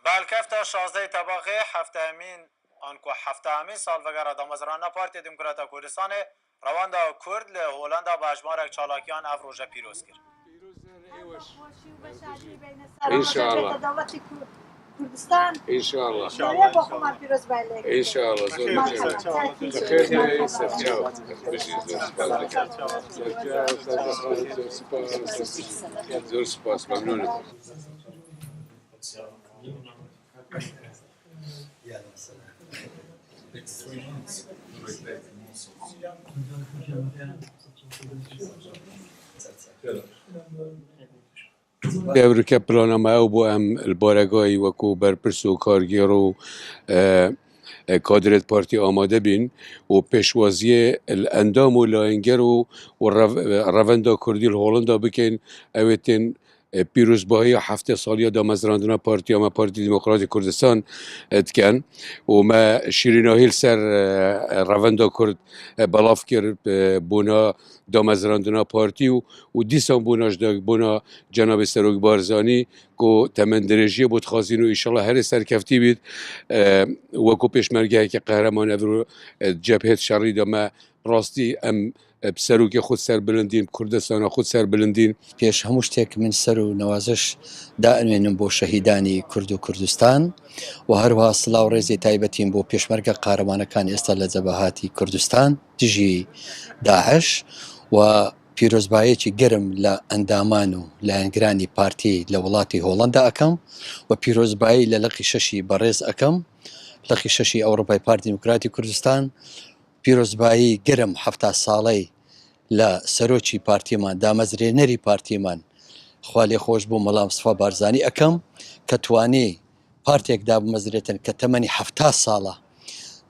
بە هەلکەفتا شازدەی تەباخێ هەفتەمین ئانکۆ حەفتاهەمین ساڵڤەگەڕا دامەزراندنا پارتیا دیموکراتا کوردستانێ، ڕەواندا کورد لە هۆلەندا بە هەژمارەک چالاکیان ئەڤ ڕۆژە پیرۆز کرد. ئەورکە پلانە me ew bû em li baregayê wekû berpirs û kargêr û kadrêt partî amade bîn û pêşwaziyê li endam û layenger û revenda kurdî li Holanda bikin ew ê tên pîrozbahiya heftê saliya damezrandina partiya me Partî Demokratî Kurdistan dikin û me şîrînahî li ser revenda Kurd belav kir bona damezrandina partî û û dîsan bona ji bona cenabê Serok Barzanî ku temendirêjiyê bo dixwazîn û înşallah herê serkeftî bît wekû pêşmergehekî qehreman ev cebhêt şerî de me rastî em Bi serokê xwe serbilindîn, bi Kurdistana xwe serbilindîn. پێش هەموو شتێک من سەر و نەوازش دائەنوێنم بۆ شەهیدانی کورد و کوردستان و هەروەها سڵاو ڕێزی تایبەتیم بۆ پێشمەرگە قارەمانەکان ئێستا لە جەبەهاتی کوردستان دژی داعش و پیرۆزبایەکی گەرم لە ئەندامان و لایەنگرانی پارتی لە وڵاتی هۆڵەندا ئەکەم و پیرۆزبایی لە لقی شەشی بەڕێز ئەکەم لقی شەشی ئەوڕوپای پارتی دیموکراتی کوردستان پیرۆزبایی گەرم 70 ساڵەی لە سەرۆکی پارتیمان دامەزرێنەری پارتیمان خوالێخۆشبوو مەلا مستەفا بارزانی ئەکەم کە توانی پارتێک دابمەزرێتن کە تەمەنی 70 ساڵە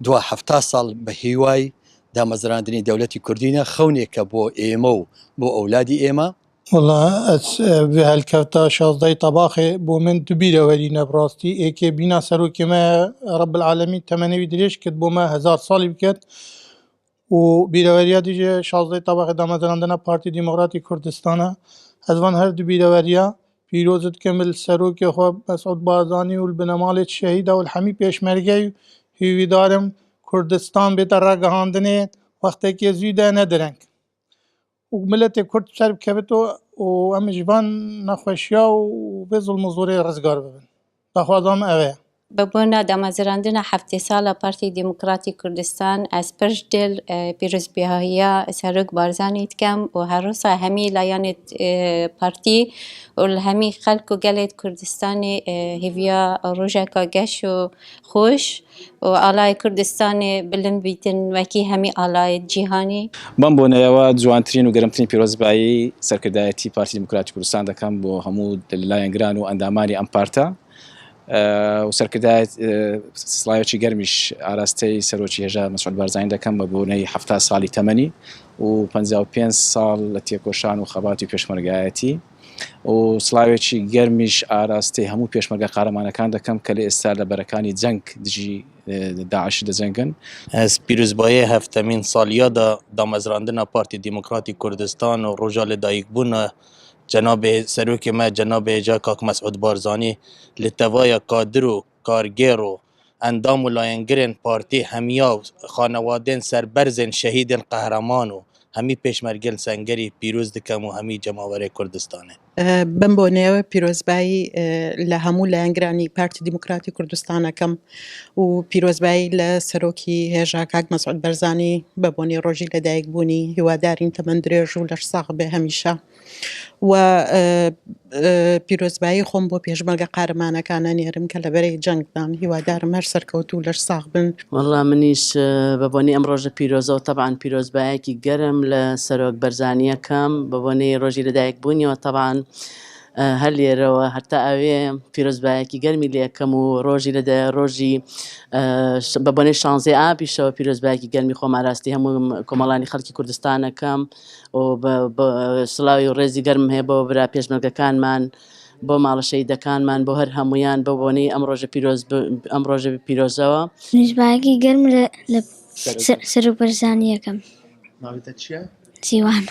دوا 70 ساڵ بە هیوای دامەزراندنی دەولەتی کوردینە خەونێکە بۆ ئێمە و بۆ ئەولادی ئێمە. وەڵا ئەز vê helkefta şazdehê tebaxê bo min tu bîrewerîne bi rastî êkê bîna serokê me Rebbil Alemîn temenê wî dirêj kir bo me hezar salî biket û bîreweriya dî jî şazdehê tebaxê damezrandina Partî Demokratî Kurdistan e. Ez van her du bîreweriya pîroz dikim li serokê xwe Mesûd Barzanî û li binemalê şehîda û li hemî pêşmergeyê hêvîdar im Kurdistan bête ragihandinê wextekê zû de ne direng. û miletê Kurd ser bikevit û em ji van nexweşiya û vê zulm û zorê rizgar bibin. Daxwaza me ev e. Bi bona damezrandina heftê sala Partî Demokratî Kurdistan ez pir ji dil pîrozbihahiya Serok Barzanî dikem û her wisa hemî layanê partî û li hemî xelk û gelê Kurdistanê hêviya rojeka geş û xweş û alayê Kurdistanê bilind bîtin wekî hemî alayê cîhanî. بەم بۆنەیەوە جوانترین و گەرمترین پیرۆزبایی سەرکردایەتی پارتی دیموکراتی کوردستان دەکەم بۆ هەموو لایەنگران و ئەندامانی ئەم پارتە و سەرکردایەت سڵاوێکی گەرمیش ئاراستەی سەرۆکی هێژا مەسعود بارزانی دەکەم بە بۆنەی 70 ساڵی تەمەنی و 55 ساڵ لە تێکۆشان و خەباتی پێشمەرگایەتی و سڵاوێکی گەرمیش ئاراستەی هەموو پێشمەرگە قارەمانەکان دەکەم کە لە ئێستا لە بەرەکانی جەنگ دژی داعش دەجەنگن. Ez pîrozbayê heftемîn saliya da damezrandina Partî Demokratî Kurdistan û roja li dayikbûna cenabê serokê me cenabê hêja Kak Mesûd Barzanî li tevaya kadir û kargêr û endam û layengirên partî hemiya û xanewadên serberzên şehîdên qehreman û hemî pêşmergên sengerî pîroz dikem û hemî cemawerê Kurdistanê. بەم بۆنەیەوە پیرۆزبایی لە هەموو لایەنگرانی پارتی دیموکراتی کوردستان ئەکەم و پیرۆزبایی لە سەرۆکی هێژا کاک مەسعود بەرزانی بە بۆنەی ڕۆژی لەدایکبوونی هیوادارین تەمەن درێژ و لەش ساغ بێ هەمیشە و پیرۆزبایی خۆم بۆ پێشمەرگە قارەمانەکان ئەنێرم کە لە بەرەی جەنگدان هیوادارم هەر سەرکەوتوو و لەش ساغ بن. وەڵا منیش بە بۆنەی ئەم ڕۆژە پیرۆزەوە تەبعەن پیرۆزبایەکی گەرم لە سەرۆک بەرزانی ئەکەم بە بۆنەی ڕۆژی لەدایک بوونیەوە تەبعەن هەر لێرەوە هەتا ئەوێ پیرۆزبایەکی گەرمی لێ ئەکەم و ڕۆژی لە ڕۆژی بە بۆنەی شانزەی ئابیشەوە پیرۆزبایەکی گەرمی خۆم ئاراستی هەموو کۆمەڵانی خەڵکی کوردستان ئەکەم و سڵاوی و ڕێزی گەرمم هەیە بۆ برا پێشمەرگەکانمان بۆ ماڵە شەهیدەکانمان بۆ هەر هەموویان بە بۆنەی ئەم ڕۆژە پیرۆز ئەم ڕۆژە پیرۆزەوە. پیرۆزبایەکی گەرم لە سەرۆک بەرزانی ئەکەم. ناوت چییە؟ سیوان.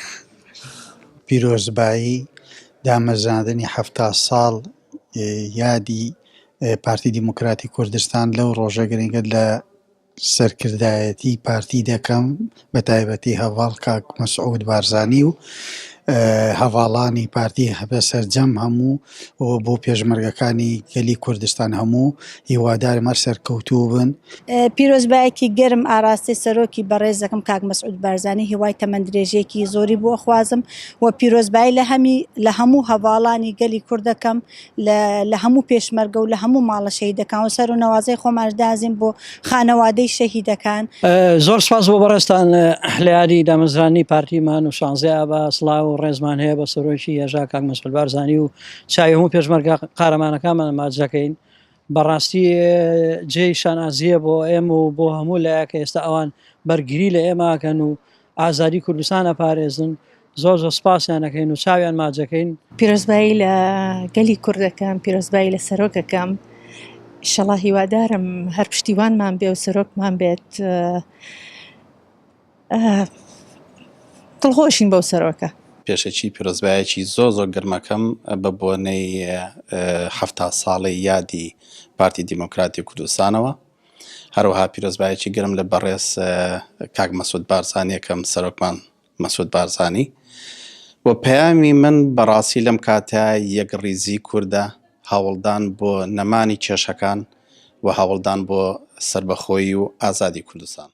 پیرۆزبایی دامەزراندنی 70 ساڵ یادی. پارتی دیموکراتی کوردستان لەو ڕۆژە گرنگە لە سەرکردایەتی پارتی دەکەم بە تایبەتی هەڤاڵ کاک مەسعود بارزانی و هەڤاڵانی پارتی بە سەرجەم هەموو و بۆ پێشمەرگەکانی گەلی کوردستان هەموو هیوادارم هەر سەرکەوتوو بن. پیرۆزبایەکی گەرم ئاراستەی سەرۆکی بەڕێز دەکەم کاک مەسعود بارزانی هیوای تەمەن درێژیەکی زۆری بۆ ئەخوازم و پیرۆزبایی لە هەمی لە هەموو هەڤاڵانی گەلی کورد دەکەم لە لە هەموو پێشمەرگە و لە هەموو ماڵە شەهیدەکان و سەر و نەوازەی خۆمانش دازین بۆ خانەوادەی شەهیدەکان. زۆر سپاس بۆ بەڕێزتان لە یادی دامەزراندنی پارتیمان و شانزەی ئابا سڵاو و ڕێزمان هەیە بە سەرۆکی هێژا کاک مەسعود بارزانی و چاوی هەموو پێشمەرگە قارەمانەکانمان ماچ دەکەین بەڕاستی جێی شانازییە بۆ ئێمە و بۆ هەموو لایەک کە ئێستا ئەوان بەرگری لە ئێمە ئەکەن و ئازادی کوردستان ئەپارێزن زۆر زۆر سپاسیان ئەکەین و چاویان ماچ ئەکەین. پیرۆزبایی لە گەلی کورد ئەکەم، پیرۆزبایی لە سەرۆک ئەکەم، ئیشەڵا هیوادارم هەر پشتیوانمان بێ و سەرۆکمان بێت. دڵخۆشین بەو سەرۆکە. پێشەکی پیرۆزبایەکی زۆر زۆر گەرمەکەم بە بۆنەی 70 ساڵەی یادی پارتی دیموکراتی کوردستانەوە هەروەها پیرۆزبایەکی گەرم لە بەڕێز کاک مەسعود بارزانی یەکەم سەرۆکمان مەسعود بارزانی و پەیامی من بەڕاستی لەم کاتە یەکڕیزی کوردە هەوڵدان بۆ نەمانی کێشەکان و هەوڵدان بۆ سەربەخۆیی و ئازادی کوردستان.